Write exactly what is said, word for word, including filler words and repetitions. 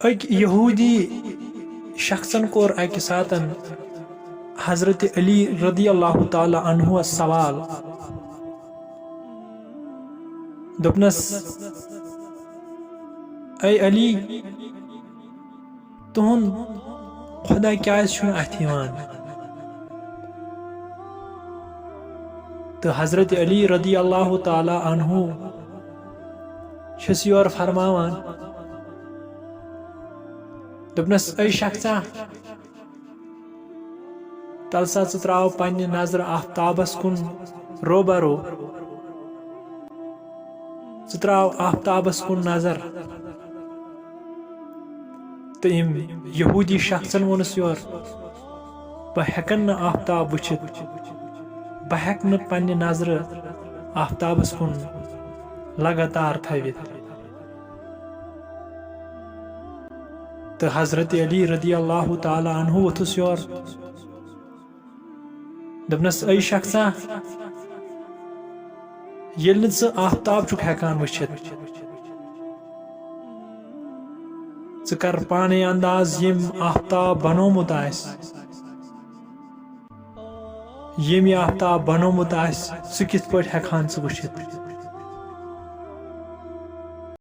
أکۍ یہودی شخصن کوٚر اکہِ ساتن حضرت علی رضی اللہ تعالیٰ عنہس سوال۔ دوٚپنس، "اے علی، تُہُنٛد خۄدا کیٛازِ چھُنہٕ اَتھِ یِوان؟" تہٕ حضرت علی رضی اللہ تعالیٰ عنہ چھِس یورٕ فرماوان، دوٚپنَس، "اے شخصا، تَلہٕ سا ژٕ ترٛاو پننہِ نظرٕ آفتابس کُن روبرو، ژٕ ترٛاو آفتابس کُن نظر۔" تہٕ أمۍ یہودی شخصن ووٚنُس یورٕ، "بہٕ ہٮ۪کن نہٕ آفتاب وٕچھِتھ، بہٕ ہٮ۪کہٕ نہٕ پننہِ نظرٕ آفتابس کُن لگاتار تھٲوِتھ۔" تہٕ حضرت علی رضی اللہ تعالیٰ عنہ ووٚتھُس یورٕ۔ دوٚپنَس، "اے شخصا، ییٚلہِ نہٕ ژٕ آفتاب چھُکھ ہٮ۪کان وٕچھِتھ، ژٕ کر پانے انداز ییٚمۍ آفتاب بنومُت آسہِ، ییٚمۍ یہِ آفتاب بنومُت آسہِ، سُہ کِتھ پٲٹھۍ ہٮ۪کہٕ ہن ژٕ وٕچھِتھ؟"